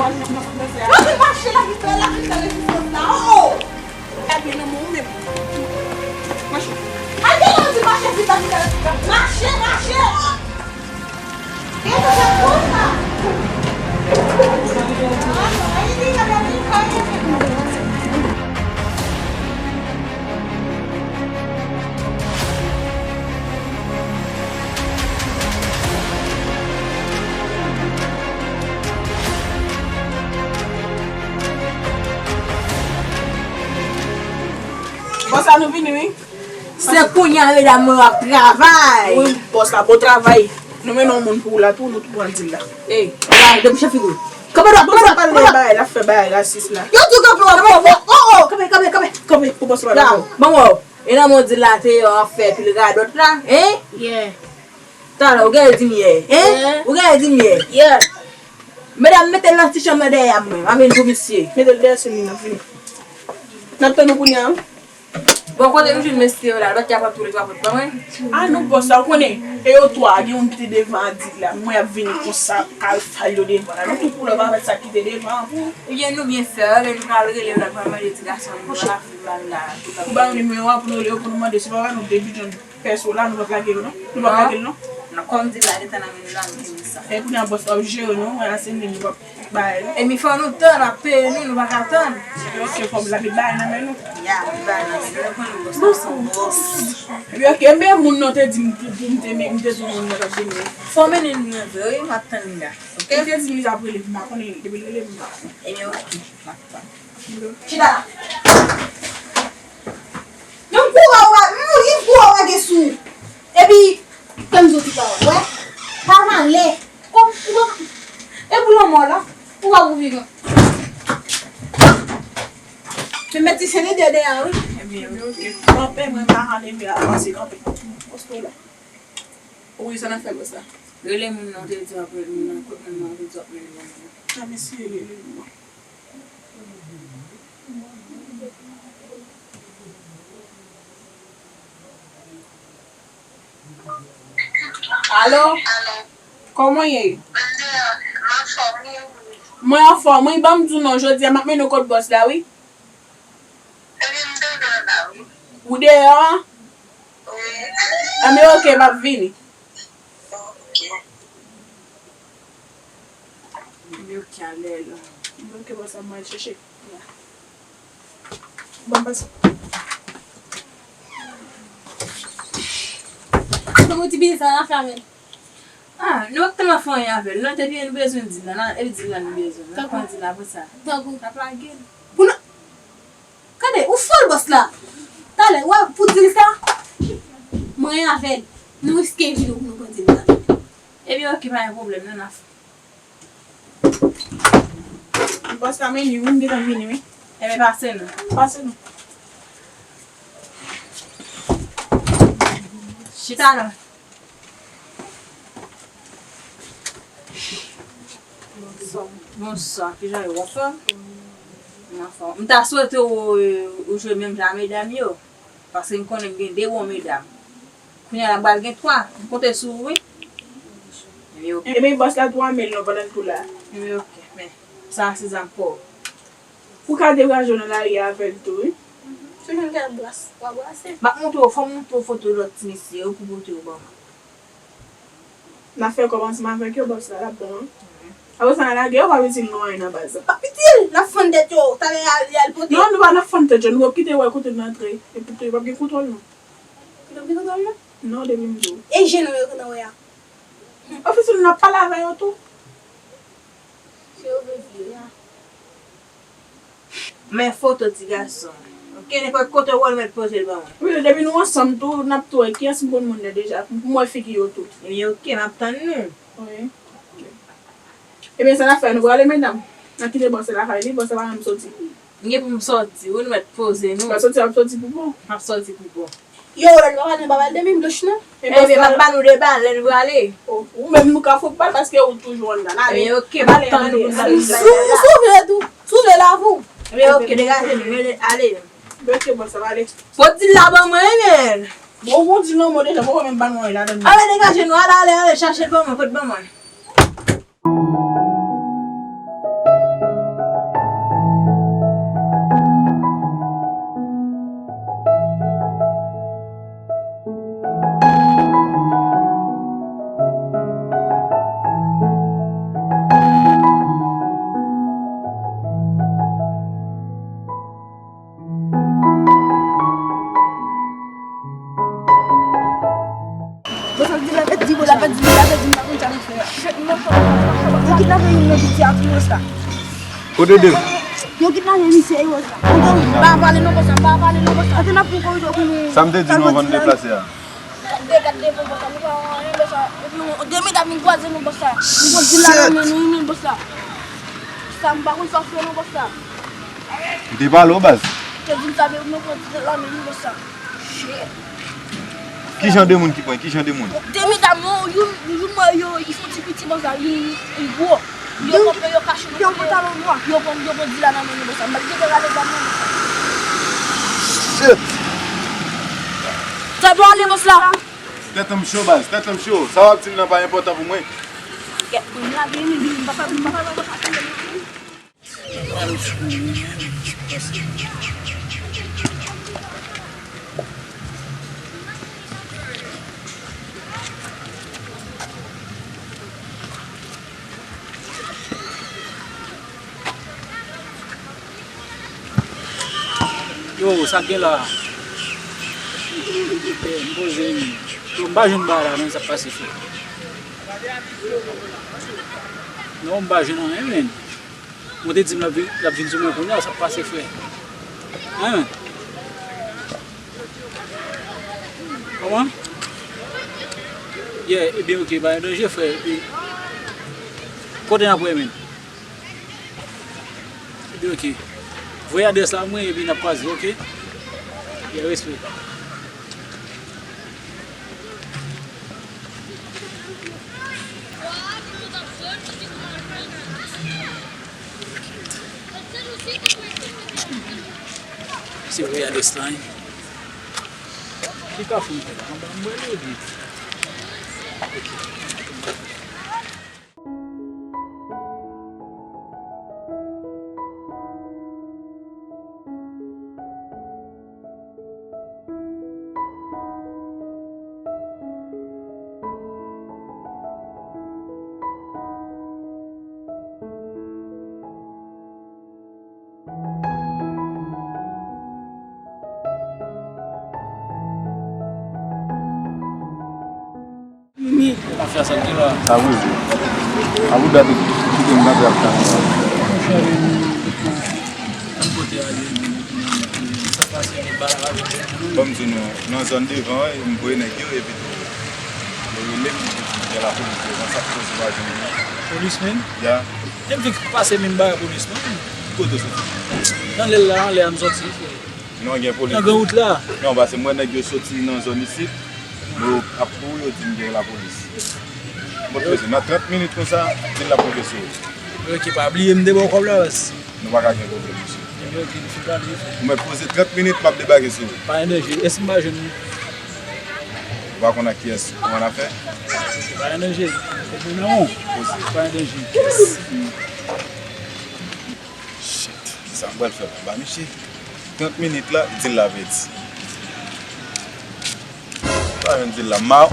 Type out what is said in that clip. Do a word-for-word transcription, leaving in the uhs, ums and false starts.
Yo, se mache la ki fè, la ki fè rezistans la. Oh, oh. Gade nan men w menm. Mache. Al gen lè w di mache, se sa ki fè rezistans. Mache, mache. Gen sa k fè konsa. Ah, non, e li, gade li, gade li. Bòs la, nou vini, wi. Se kounye a medam mwen ap travay. Wi, bòs la, bon travay. Nou mennen yon moun pou ou la tou, nou tou pran dil la. Ey, la, de bouche figi w. Kanpe dwat, kanpe dwat, kanpe dwat. Bagay la fè bagay rasis la. Yo tou kanpe w ap kanpe. Oh, oh, kanpe, kanpe, kanpe. Kanpe, pou bòs la. Bon, wè w. E nan mond la te yo ap fè pil radòt la, hein? Yeah. Talè, ou genlè di m yè, hein? Yeah. Ou genlè di m yè. Yeah. Medam, mete l nan ti chanm nan dèyè a mwen. M ap vin pou misye. Mete l dèyè se li, n ap vini. N ap tann ou kounye a, wi. Bon, kote m jwenn mesye yo la? Lòt ki ap pran tou le twa pòt ban mwen. Ah non, bòs la, ou konnen. E yo twa, gen youn ki te devan a di la. Mwen ap vini konsa, al fè yo devan la. Nou tou koulè pa avèk sa ki te devan an pou. Ebyen, nou byen fè, ebyen, nou pral rele yo la, nou pral mande ti gason yo la. Ou ba nou nimewo a pou nou rele yo, pou nou mande, se pa nou depi jan pèso la, nou p ap lage yo, non? Nou p ap lage l, non? Non, kòm di la, gentan nan men nou la, nou te di sa. E kounye a, bòs la, ou jere nou, wè, se li, nou p ap bay li. Epi fò nou tann, ap peye nou, nou pa ka tann. Epi, ok, fò m lage bagay nan men nou. Ya, bagay nan men nou, nou konnen bòs la se yon bòs. Epi, ok, men moun nan te di m pou, pou m te, m te di moun nan t ap vini. Fò mennen nou vre, wi, m ap tann li la. Ok? Li te di m li t ap rele m, m pa konnen, depi l rele m, m pa konnen. Ebyen, ok, m ap tann. Chita la. Yon kou a ou a, yon kou a ou a gen sou ou. Epi, tann zot ti pawòl, wè. Pa malè. Kòm ou pa, e pou lanmò la, ou pa pou vivan. Men mèt ti sene dèdè a, wi. Ebyen, ok. Kanpe, mwen pa ka leve a, pase kanpe. Poste w la. Wi, sa n ap fè bòs la. Rele moun nan, ou te di w ap rele moun nan, kot moun nan, ou te di w ap rele moun nan. A, mesye, rele moun nan. Alo? Alo? Kòman w ye? Mwen deyò, m anfòm, wi, wi. Mwen anfòm, wi, ban m di w non, jodi a m ap mennen w kot bòs la, wi. Ebyen, m deyò la, wi. Ou deyò a? Wi. Anben, ok, m ap vini. Ok. Ebyen, ok, alè la. Ebyen, ok, bòs la, m al chèche. Bon, pase. Kòman ti biznis la, n a fè avè l? Ah, nou pa t tèlman fè anyen avè l. Non, te byen nou bezwen dil la, nan, e dil la nou bezwen. N a pran dil la pou sa. Tankou. N ap lage l. Pou nou, gade, ou fòl bòs la. Talè, w a pou dil sa. Mwen avè l. Nou riske vi nou pou nou pran dil la. Ebyen, ok, pa gen pwoblèm, non, n a fè. Bòs la, men li, wi, m gentan vini, wi. Ebyen, pase non. Pase non. Chita non. Bonswa. Bonswa, kijan yo, w anfòm? M anfòm. M ta swete w, ou jwe menm jan a medam yo. Paske m konnen m gen de bon medam. Kounye a la m pral gen twa. M konte sou ou, wi. Ebyen, ok. Ebyen, bòs la tou ame l non pandan l tou la. Ebyen, ok. Men, sa se zam pa w. Ou ka degaje w nan lari a avè l tou, wi. Si nou gen bras, w a brase. M ap montre w, fò m montre w foto lòt ti mesye yo pou pote yo ban mwen. N a fè kòmansman avèk yo, bòs la, l ap bon, wi. Apre sa, n a lage yo, pa vin di nou anyen nan baz la. Pa pitil, n ap fann tèt yo, talè y al, y al pote. Non, nou pa n ap fann tèt yo, nou p ap kite yo wè kote n antre. Epi tou, yo p ap gen kontwòl, non. Yo p ap gen kontwòl, non? Non, depi m di w. E je nou yo konn wè a. Ofisyèl, n ap pale avè yo tou. Se yo vle vire a. Men foto ti gason. Ok, nenpòt kote w wè l mèt poze l ban mwen. Wi, depi nou ansanm tou, n ap tou wè kiyès m konn moun nan deja. Pou m wè figi yo tou. Ebyen, ok, m ap tann nou. Wi. Ebyen, sa n ap fè, nou prale, medam? N ap kite bòs la lakay li, bòs la pa menm soti. M gen pou m soti, wi, nou mèt poze nou. W ap soti, w ap soti pou bon. M ap soti pou bon. Yo, lè nou pa pale, nou pa pale de men blanch, non. Ebyen, m ap ba nou deba lè nou prale. Oh, ou menm nou ka fout pale paske ou toujou anndan. Ebyen, ok, m ap tann nou pou n pale de bagay la. Si w vle tou, si w vle la pou. Ebyen, ok, degaje nou, ale. Ebyen, ok, bòs, ale. Pot dil la ban mwen, ebyen. Bon, bon, dil lan, mwen deja, mwen menm pa nou anyen ladan. Ale, degaje nou, ale, ale, ale, chache l ban mwen, pot ban mwen. Kote Dev? Yo kidnape misye e Rosa. Pa pale non, bòs la, pa pale non, bòs la. Antre nan pou koridò pou nou. Sa m te di nou anvan n deplase a. Gade, gade devan, bòs la, nou pa wè anyen, bòs la. Epi yon de medam vin kwaze nou, bòs la. Nou pran dil la nan men nou, wi, men bòs la. Sa m pa konn sa fè non, bòs la. M te pale w, baz. Te di m sa, men nou pran dil la nan men nou, bòs la. Shit. Ki jan de moun ki pran? Ki jan de moun? De medam, yo, youn, youn mwen, yo, li fon ti piti, bòs la, li, li gwo. Yo kanpe, yo kache nan kote yo. Yo pran, yo pran dil la nan men nou, bòs la. M pa t gentan rale zam nan, bòs la. Shit! Tèt ou ale, bòs la. Tèt an m cho, baz. Tèt an m cho. Sa w ap di m nan pa enpòtan pou mwen. Kèt, mwen lage, m pa, m pa, m pa, m pa, m pa. Yo, sa k gen la? Eh, m poze, men. Yo, m pa jwenn bagay la, men sa k pase, frè. Non, m pa jwenn anyen, men. Mwen te di m l ap vin, l ap vin sou mwen kounye a, sa k pase, frè? Hein? Kòman? Yeah, ebyen, ok, pa gen danje, frè. Epi, kote n ap wè menm? Ebyen, ok. Voye adrès la mwen, epi n ap kwaze, ok? Yeah, respè. Se vre, a Destin. Ki kafou m fè la? Anba m wè lodi. Mimi. Afè sa ki la. Sa vre vre. A bouda te kite m kanpe ap tann. Monchè, men, kote ale, sa pase, men bala avè. Ban m di nou, nan zòn devan, wi, m voye nèg yo, epi tou, yo rele m, gen lapolis devan, sa k koze pa jwenn yo. Polis menm? Ya. Depi pase menm bagay polis, non? Kote w soti? Nan lè l la, anlè a m soti. Non, gen polis. Nan gran wout la. Non, paske m wè nèg yo soti nan zòn isit. Yo ap kouri, yo di m gen lapolis. Bon, nan trant minit konsa, di l ap konfese w. Ok, pa bliye m te ba w kòb la, baz. Nou pa ka gen pwoblèm, mesye. Ebyen, ok, nou fin pale. Ou mèt poze trant minit, m ap debake sou ou. Pa gen danje. Èske m pa jwenn ou? Ou pa konn ak kiyès ou annafè? Pa gen danje. Epi non. Poze. Pa gen danje. Shit, kisa m pral fè la ba misye? Trant minit la, di l la pèdi. Pa jwenn di l la, m a.